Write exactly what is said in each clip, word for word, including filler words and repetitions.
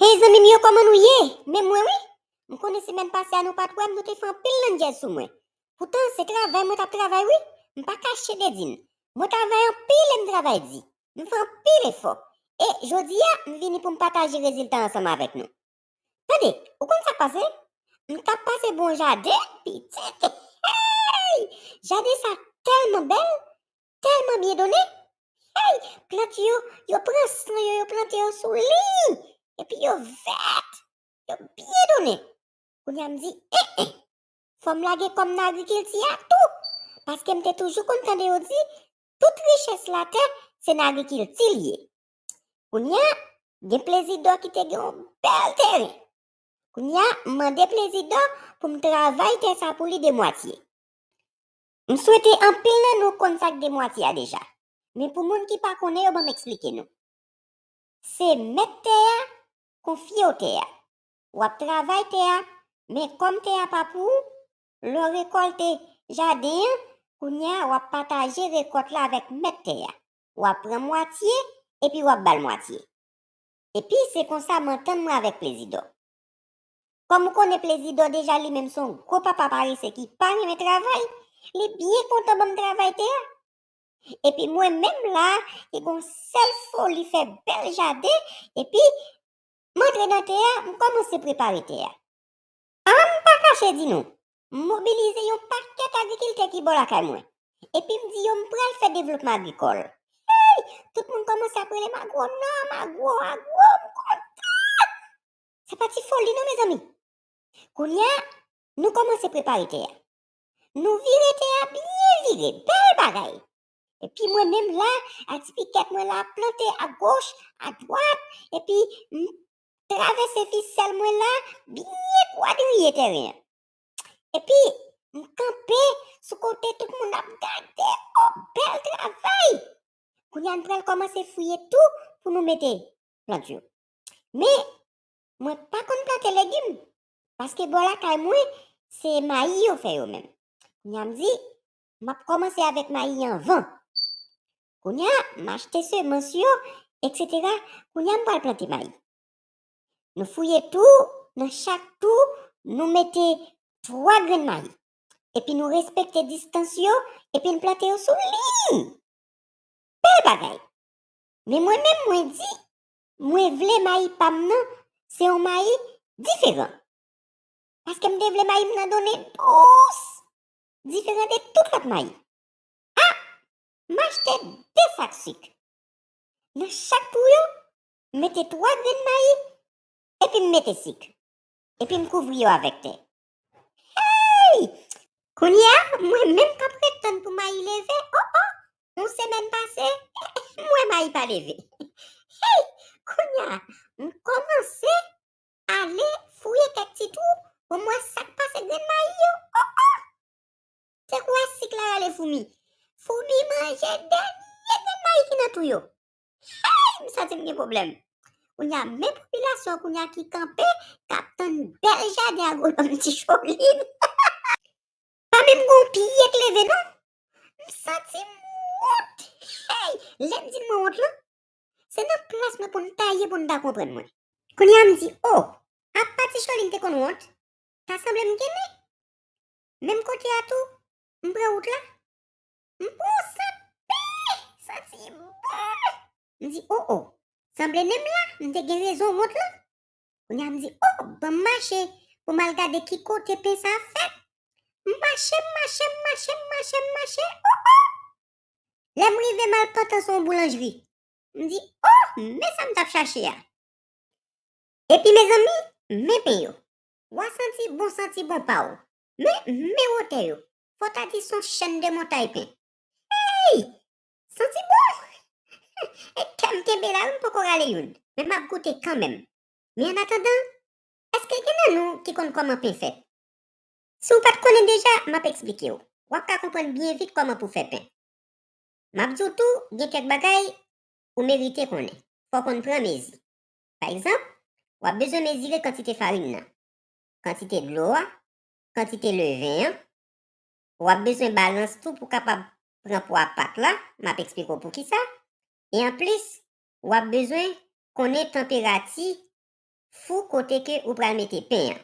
Hey zanmi m yo, kòman nou ye? Men mwen wi. M konnen semèn pase a nou pa t wè m, nou te fè anpil landjèz sou mwen. Poutan se travay mwen t ap travay wi. M pa kache de di n. Mwen travay anpil e m travay di. M fè anpil efò. E jodi a, m vini pou m pataje rezilta ansanm avèk nou. Tande, ou konn sa k pase? M t ap pase bò yon jaden, pitit. Hey! Jaden sa tèlman bèl, tèlman byen donnen. Hey! Plant yo, yo pran san yo, yo plante yo sou liy. Epi yo vèt, yo byen donnen. Kounye a m di, en, en, fò m lage kò m nan agrikilti a tou. Paske m te toujou konn tande yo di, tout richès latè, se nan agrikilti l ye. Kounye a, gen Plezidò ki te gen yon bèl teren. Kounye a, m mande Plezidò pou m travay tè sa pou li de mwatye. M swete anpil nan nou konn sa k de mwatye a deja. Men pou moun ki pa konnen yo, ban m eksplike nou. Se mèt tè a konfye w tè a. W ap travay tè a, men kòm tè a pa pou ou, lè w rekòlte jaden an, kounye a w ap pataje rekòt la avèk mèt tè a. W ap pran mwatye, epi w ap ba l mwatye. Epi se konsa m antann mwen avèk Plezidò. Kòm ou konnen Plezidò deja li menm se yon gwo papa parese ki pa renmen travay, li byen kontan ban m travay tè a. Epi mwen menm la, ki gon sèl foli fè bèl jaden, epi m antre nan tè a, m kòmanse prepare tè a. An m pa kache di nou, m mobilize yon pakèt agrikiltè ki bò lakay mwen. Epi m di yo m pral fè devlopman agrikòl. Hey! Tout moun kòmanse ap rele m agwonòm, agwo, agwo, m kontan! Se pa ti foli non, mezanmi. Kounye a, nou kòmanse prepare tè a. Nou vire tè a byen vire, bèl bagay. Epi mwen menm la, ak ti pikèt mwen la, plante agoch, adwat, epi m travèse fisèl mwen la, byen kwadriye teren an. Epi, m kanpe sou kote tout moun ap gade, o, bèl travay! Kounye a n pral kòmanse fouye tou pou nou mete plant yo. Men, mwen pa konn plante legim, paske bò lakay mwen, se mayi yo fè yo menm. Kounye a m di, m ap kòmanse avèk mayi anvan. Kounye a, m achte semans yo, etsetera. Kounye a, m pral plante mayi. Nou fouye tou, nan chak tou, nou mete twa grenn mayi. Epi nou respekte distans yo, epi n plante yo sou liy. Bèl bagay. Men mwen menm, mwen di, mwen vle mayi pa m nan, se yon mayi diferan. Paske m te vle mayi m nan donnen dous, diferan de tout lòt mayi. A! M achte de sak sik. Nan chak twou yo, m mete twa grenn mayi, epi m mete sik. Epi m kouvri yo avèk tè. Hey! Kounye a, mwen menm k ap ret tann pou mayi leve, o, o! Yon semèn pase, m wè mayi pa leve. Hey! Kounye a, m kòmanse ale fouye kèk ti twou pou m wè sa k pase grenn mayi yo, o, o! Te kwè sik la rale foumi. Foumi manje dènye grenn mayi ki nan twou yo. Hey! M santi m gen pwoblèm. Kounye a, men popilasyon kounye a ki kanpe, k ap tann bèl jaden agwonòm Ti Cholin. Pa menm gon pye k leve non. M santi m wont. Hey! Lè m di m mwen wont lan, se nan plas mwen pou n ta ye pou n ta konprann mwen. Kounye a m di, o, apa Ti Cholin te konn wont? Ta sanble m gen nen. Menm kote a tou, m pran wout la. M pran yon sant pen, santi bon. M di, o, o, sanble nen m la, m te gen rezon wont lan. Kounye a m di, o, ban m mache pou m al gade ki kote pen sa ap fèt. M mache, m mache, m mache, m mache, m mache, o, o! Lè m rive, m al pantan sou yon boulanjri. M di, o, men sa m t ap chache a. Epi mezanmi, men pen yo. W a santi bon santi bon pa w. Men, men wotè yo. Fò ta di se yon chèn de montay pen. Hey! Santi bon! E kè m kenbe la wi, m poko rale youn. Men m ap goute kanmenm. Men annatandan, èske gen nan nou ki konn kòman pen fèt? Si w pa t konnen deja, m ap eksplike w. W ap ka konprann byen vit kòman pou w fè pen. M ap di w tou, gen kèk bagay ou merite konnen. Fò w konn pran mezi. Pa egzanp, w ap bezwen mezire kantite farin nan, kantite dlo a, kantite leven an. W ap bezwen balans tou pou w kapab pran pwa pat la. M ap eksplike w poukisa. E anplis, w ap bezwen konnen tanperati fou kote ke ou pral mete pen an.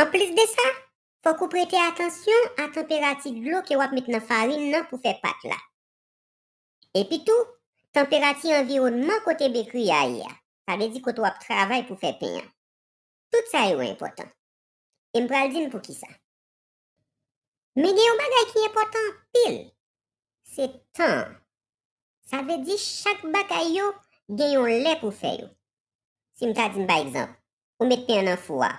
Anplis de sa, fòk ou prete atansyon a tanperati dlo ke w ap met nan farin nan pou fè pat la. Epitou, tanperati anviwònman kote bekri a ye a, sa vle di kote w ap travay pou fè pen an. Tout sa yo enpòtan. E m pral di n poukisa. Men gen yon bagay ki enpòtan anpil. Se tan an. Sa vle di chak bagay yo gen yon lè pou fè yo. Si m ta di n pa egzanp, ou met pen an nan fou a,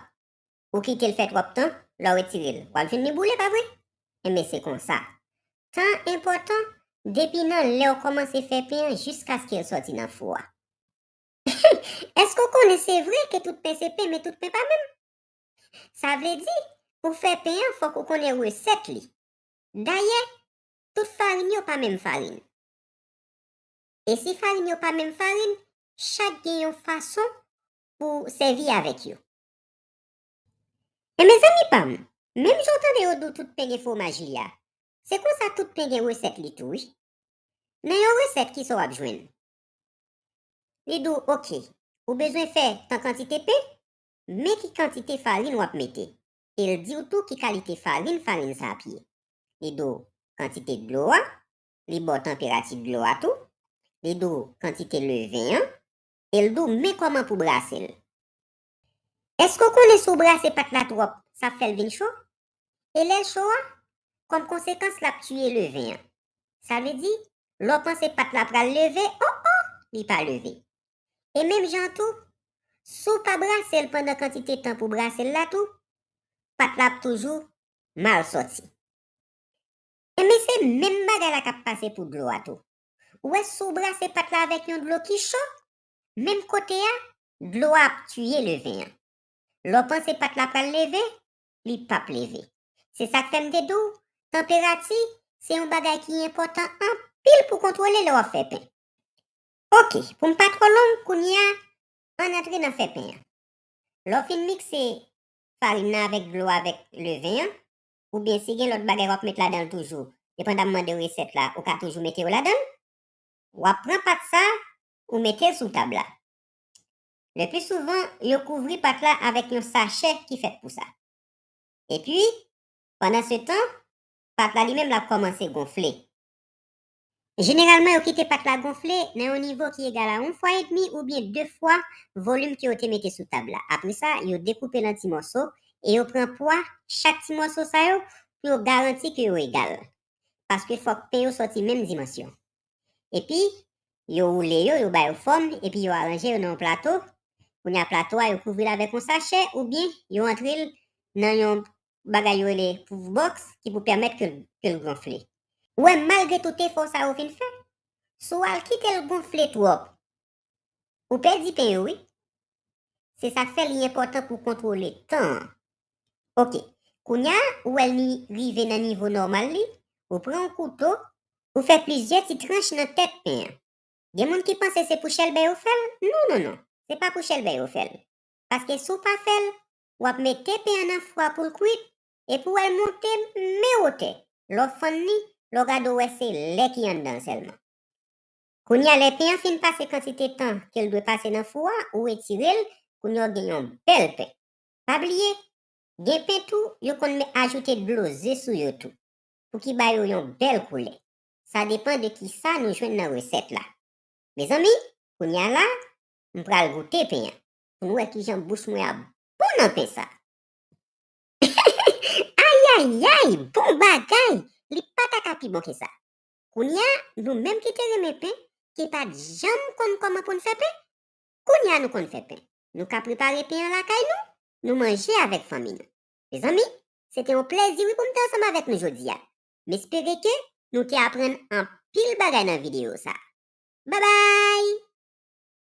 ou kite l fè twòp tan, lè w retire l, w ap jwenn li boule, pa vre? Enben se konsa. Tan an enpòtan depi nan lè w kòmanse fè pen an jiskaske l sòti nan fou a. Èske w konnen se vre ke tout pen se pen, men tout pen pa menm? Sa vle di, pou fè pen an, fòk ou konnen resèt li. Dayè, tout farin yo pa menm farin. E si farin yo pa menm farin, chak gen yon fason pou sèvi avèk yo. E mezanmi pa m, menm jan w tande yo di w tout pen gen fwomaj li a, se konsa tout pen gen resèt li tou, wi. Nan yon resèt, kisa w ap jwenn? Li di w, oke, ou bezwen fè tan kantite pen, men ki kantite farin w ap mete. E l di w tou ki kalite farin farin sa ap ye. Li di w kantite dlo a, li ba w tanperati dlo a tou, li di w kantite leven an, e l di w men kòman pou brase l. Èske w konnen si w brase pat la twòp, sa ap fè l vin cho? E lè l cho a, kòm konsekans, l ap tiye leven an. Sa vle di, lè w panse pat la pral leve, o o, li pa leve. E menm jan tou, si w pa brase l pandan kantite tan pou brase l la tou, pat la ap toujou mal sòti. Enben se menm bagay la k ap pase pou dlo a tou. Ou wè si w brase pat la avèk yon dlo ki cho, menm kote a, dlo a ap tiye leven an. Lè w panse pat la pral leve, li p ap leve. Se sa k fè m te di w, tanperati, se yon bagay ki enpòtan anpil pou kontwole lè w ap fè pen. Oke, pou m pa twò long, kounye a, ann antre nan fè pen an. Lè w fin mikse farin nan avèk dlo avèk leven an, oubyen si gen lòt bagay w ap met ladan l toujou, depandamman de resèt la, ou ka toujou mete yo ladan l, w ap pran pat sa, ou mete l sou tab la. Le pli souvan, yo kouvri pat la avèk yon sachè ki fèt pou sa. Epi, pandan se tan, pat la li menm l ap kòmanse gonfle. Jeneralman, yo kite pat la gonfle nan yon nivo ki egal a yon fwa edmi oubyen de fwa volim ke yo te mete sou tab la. Apre sa, yo dekoupe l an ti mòso e yo pran pwa chak ti mòso sa yo pou yo garanti ke yo egal. Paske fòk pen yo sòti menm dimansyon. Epi, yo woule yo, yo ba yo fòm, epi yo aranje yo nan yon plato. Kounye a plato a, yo kouvri l avèk yon sachè oubyen yo antre l nan yon bagay yo rele food box ki pou pèmèt ke l, ke l gonfle. Ou wè, malgre tout efò sa yo fin fè, si w al kite l gonfle twòp, ou pèdi pen yo, wi. Se sa k fè li enpòtan pou w kontwole tan an. Oke, kounye a, ou wè li rive nan nivo nòmal li, ou pran yon kouto, ou fè plizyè ti tranch nan tèt pen an. Gen moun ki panse se pou chèlbè yo fè l? Non, non, non, se pa pou chèlbè yo fè l. Paske si w pa fè l, w ap mete pen an nan fou a pou l kwit, epi w wè l monte men wotè. Lè w fann li, lè w gade w wè se lè ki anndan l sèlman. Kounye a, lè pen an fin pase kantite tan ke l dwe pase nan fou a, ou retire l, kounye a w gen yon bèl pen. Pa bliye, gen pen tou, yo konn ajoute dlo ze sou yo tou, pou ki ba yo yon bèl koulè. Sa depann de kisa nou jwenn nan resèt la. Mezanmi, kounye a la, m pral goute pen an, pou n wè kijan bouch mwen ap bon nan pen sa. Ayayay, bon bagay! Li pa ta ka pi bon ke sa. Kounye a, nou menm ki te renmen pen, ki pa t janm konn kòman pou n fè pen, kounye a nou konn fè pen. Nou ka prepare pen an lakay nou, nou manje avèk fanmi nou. Mezanmi, se te yon plezi wi pou m te ansanm avèk nou jodi a. M espere ke nou te aprann anpil bagay nan videyo sa. Babay!